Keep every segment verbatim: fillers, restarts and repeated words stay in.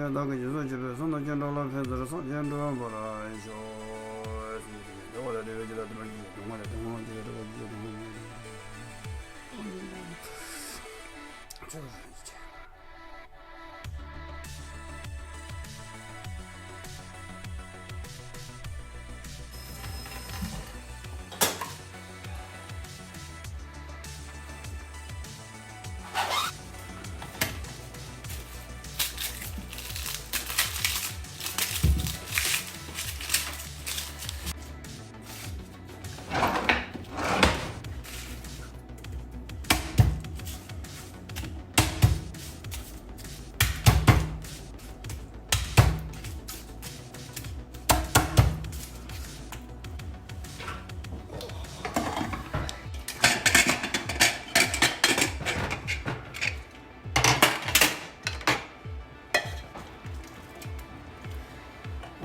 ཆེན་བདག་གིས་སྦྱིན་སོགས་བགྱིས་པའི་གསུང་རྣམས་སྐྱེ་འགྲོ་ལ་ཕན་ཚུལ་སངས་རྒྱས་འགྲུབ་པར་ཤོག།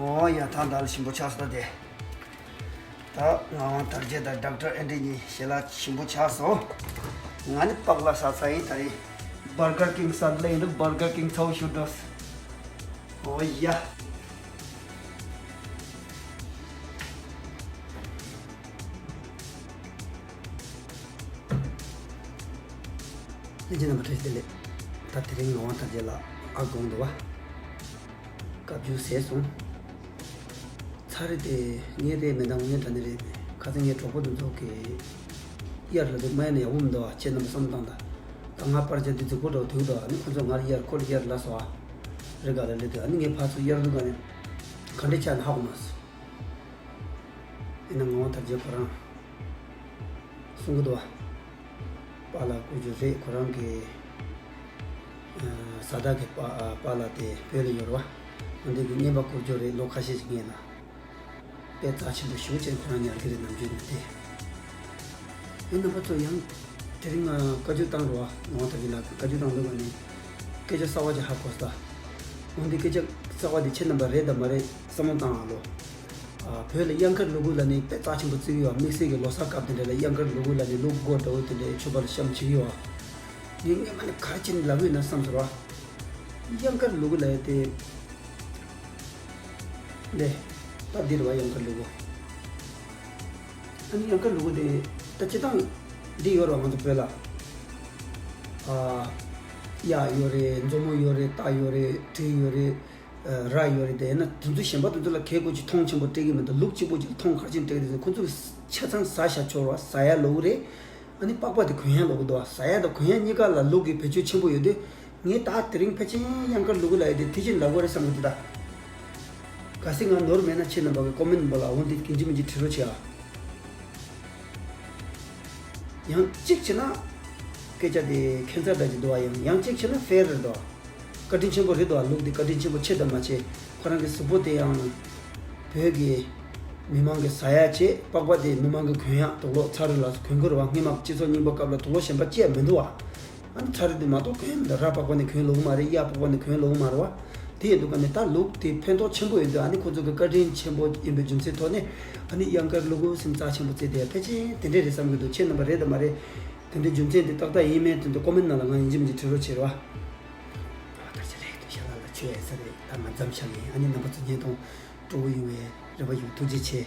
ཨོ་ཡ། ད་ད་ལ་ཞིམ་པོ་ཆགས་སོང་དེ། ད་ངག་དབང་དར་རྒྱས་དང་ཌོག་ཊར་ཨེན་ཌི་གཉིས་ཞལ་ལག་ཞིམ་པོ་ཆགས་སོང་། ང་ནི་པགས་ལ་ཟ་ཚར་ཡིན། ད་རེས་བར་གར་ཀིང་ཟ་ལེ་ཡིན་འདུག་བར་གར་ཀིང་ཚ་བོ་ཞུ་འགྲོ། ཨོ་ཡ། ལྷན་རྒྱས་རྣམ་པ་བཀྲ་ཤིས་བདེ་ལེགས། ད་དེ་རིང་ངག་དབང་དར་རྒྱས་ལགས་ཨ་དགོངས་འདུག་བ། བཀའ་བརྒྱུད་ཟས་སོང་། ཚར་རེ་དེ་ངས་རེད་མེད་དང་ངས་དྲན་ནི་རེད། ཁ་སང་ངའི་གྲོགས་པོ་དེ་ཚོ་གིས་གཡར་ལ་དེ་མ་ཡིན་ན་ཡག་པོ་མི་འདུག་ཨ། ཁྱེད་རྣམ་པ་བསམ་བཏང་དང་། ད་ང་པར་ཆ་འདི་ཚོ་གོ་འགྲོ་དུས་དང་ཨ་ནི་ཁོ་ཚོ་ང་ལ་གཡར་ཁོ་ལ་གཡར་ལ་སོ་ཨ། རེ་ག་ལ་ལེ་དུས་ཨ་ནི་ངས་ཕར་ཚུར་གཡར་དུས་ག་ནས་ག་འདྲས་ཆགས་ན་ཧ་གོ་མ་སོང་། ཡིན་ན་ངག་དབང་དར་རྒྱས་ཁོ་རང་གསུང་གི་འདུག་བ། པཱ་ལགས་སྐུ་ཞབས་རེད། ཁོ་རང་གི་ཨ་བཟའ་ཟླ་གི་པཱ་པཱ་ལགས་དེ་བོད་ལ་ཡོད་རེད་བ། འོན་ཏེ་གི་བསྙེན་པ་བསྐུར་རྒྱུ་རེད། ལོ་ཁ་ཤས་ཤིག་སྔོན་ལ། དཔེ་རྩ་ཆེན་པོ་ཞེ་པོ་ཅིག་ཁོ་རང་ཉར་གི་རེད། ནམ་རྒྱུན་ནས་དེ། ཨེ་རྣམ་པ་ཚོ་ཡང་དེ་རིང་ང་བཀའ་བརྒྱུད་བཏང་རོགས། ངག་དབང་དར་རྒྱས་ལགས་ཀྱི་བཀའ་བརྒྱུད་བཏང་འདུག་ག་ནི། སྐད་ཆ་གསར་བ་ཅིག་ཧ་གོ་སོང་། འོན་ཏེ་སྐད་ཆ་གསར་བ་དེ་ཁྱེད་རྣམ་པ་རེད་དམ་མ་རེད་བསམ་བློ་བཏང་ཨ་ལོ། ཨ་བོད་ལ་དབྱངས་དཀར་ལུ་གུ་ལབ་ནས་དཔེ་རྩ་ཆེན་པོ་བརྩི་གི་ཡོད། དམིགས་བསལ་གྱི་ལོ་གསར་སྐབས་དེ་འདྲ་ལ་དབྱངས་དཀར་ལུ་གུ་ལབ་ནས་ལུག་མགོ་འདྲ་བོ་དེ་འདྲའི་མཆོད་པ་ལ་བཤམས་བྱེད་ཀྱི་ཡོད། ངས་སྔོན་མ་ནས་ག་རེ་བྱས་ནས་ལབ་ཀྱི་ཡོད་ན་བསམ་སོང་བ། དབྱངས་དཀར་ལུ་གུ་ལབ་ཡ་དེ། ལེ། ད་འདིར་བ་དབྱངས་དཀར་ལུ་གུ། ཨ་ནི་དབྱངས་དཀར་ལུ་གུ་དེ་ད་སྤྱིར་བཏང་འདི་ཡོད་རེད་བ། ང་ཚོ་བོད་ལ། ཨ། གཡག་ཡོད་རེད། མཛོ་མོ་ཡོད་རེད། རྟ་ཡོད་རེད། གྲི་ཡོད་རེད། ཨ། ར་ཡོད་རེད། དེ་ཡིན་ན་དེ་ཚོ་གཞན་པ་དེ་ཚོ་ལ་གལ་དགོས་ཀྱི་མཐོང་ཆེན་པོ་སྤྲད་ཀྱི་མི་འདུག་ལུག་གཅིག་པོ་ཅིག་ལ་མཐོང་ག་རེ་བྱས་ནས་སྤྲད་ཀྱི་འདུག་ཁོ་ཚོ་ཆ་ཚང་ཟ་བཞག་ཆོག་རེད་བ། ཟ་ཡ་ལུ་གུ་རེད། ཨ་ནི་པགས་པ་དེ་གོན་ཡ་ལུ་གུ་འདུག་བ། ཟ་ཡ་དང་གོན་ཡ་གཉིས་ཀ་ལ་ལུག་གི་བེད་སྤྱོད་ཆེན་པོ་ཡོད་དུས། ངས་ད་དེ་རིང་ཕལ་ཆེར་དབྱངས་དཀར་ལུ་གུ་ལབ་ཡ་དེ་དེ་བཞིན་ལབ་དགོས་རེད་བསམ་གི་འདུག་ད། གལ་སྲིད་ང་ནོར་མེད་ན་ཁྱེད་རྣམ་པ་གི་ཀོ་མེན་ཊི་པོ་ལ་འོ་འདི་གིན་ཅི་མིན་ཅི་བྲིས་རོགས་བྱེད་ཨ། ཡང་གཅིག་བྱས་ན། སྐད་ཆ་དེ་ཁྱད་མཚར་འདྲ་ཅིག་འདུག་བ། ཡང་ཡང་གཅིག་བྱས་ན་ཧྥེར་རེད་འདུག་བཀའ་དྲིན་ཆེན་པོ་རེད་འདུག་བ། ལུག་དེ་བཀའ་དྲིན་ཆེན་པོ་ཆེ་དང་མ་ཆེ། ཁོ་རང་གི་གཟུགས་པོ་དེ་ཡང་། བོད་ཀྱི་མི་མང་གི་ཟ་ཡ་བྱས། པགས་པ་དེ་མི་མང་གི་གོན་ཡག་དུག་ལོག་ཚ་རུ་ལ་གོན་དགོས་རེད་བ། སྔོན་མ་སྤྱི་ཚོགས་རྙིང་པ་སྐབས་ལ་དུག་ལོག་གཞན་པ་བཅས་མི་འདུག་བ། ཨ་ནི་ཚ་རུ་དེ་མ་གཏོགས་གོན་ཡག་མི་འདུག་ར་པགས་པ་ནས་གོན་ལོག་མ་རེད། གཡག་པགས་པ་ནས་གོན་ལོག་མ་རེད་བ། དེ་ཡིན་དུས་ག་ནས་ད་ལུག་དེ་ཕན་ཐོགས་ཆེན་པོ་ཡོད་དུས། ཨ་ནི་ཁོ་ཚོ་གི་བཀའ་དྲིན་ཆེན་པོ་ཡིན་པའི་རྒྱུ་མཚན་ཐོག་ནས། ཨ་ནི་དབྱངས་དཀར་ལུ་གུ་སེམས་རྩ་ཆེན་པོ་བརྩི་དེ་ཕལ་ཆེར་དེ་འདྲས་རེད་བསམ་གི་འདུག་ཁྱེད་རྣམ་པ་རེད་དམ་མ་རེད། དེ་འདྲའི་རྒྱུ་མཚན་དེ་ཏག་ཏག་ཡིན་མིན་དེ་ཚོ་ཀོ་མེན་ཊི་ནང་ལ་ང་ཡིན་གཅིག་མིན་གཅིག་བྲིས་རོགས་བྱེད་རོགས། ཨ་ད་ཆ་རེད་འདུག་ཤ་ལ་ལ་ཆོས་ཡ་ས་རེད། ད་ང་མཚམས་བཞག་ཡིན། ཨ་ནི་རྣམ་པ་ཚོ་བརྙན་ཐུང་སྤྲོ་བོ་ཡོང་བའི་རེ་བ་ཡོད། ཐུགས་རྗེ་ཆེ།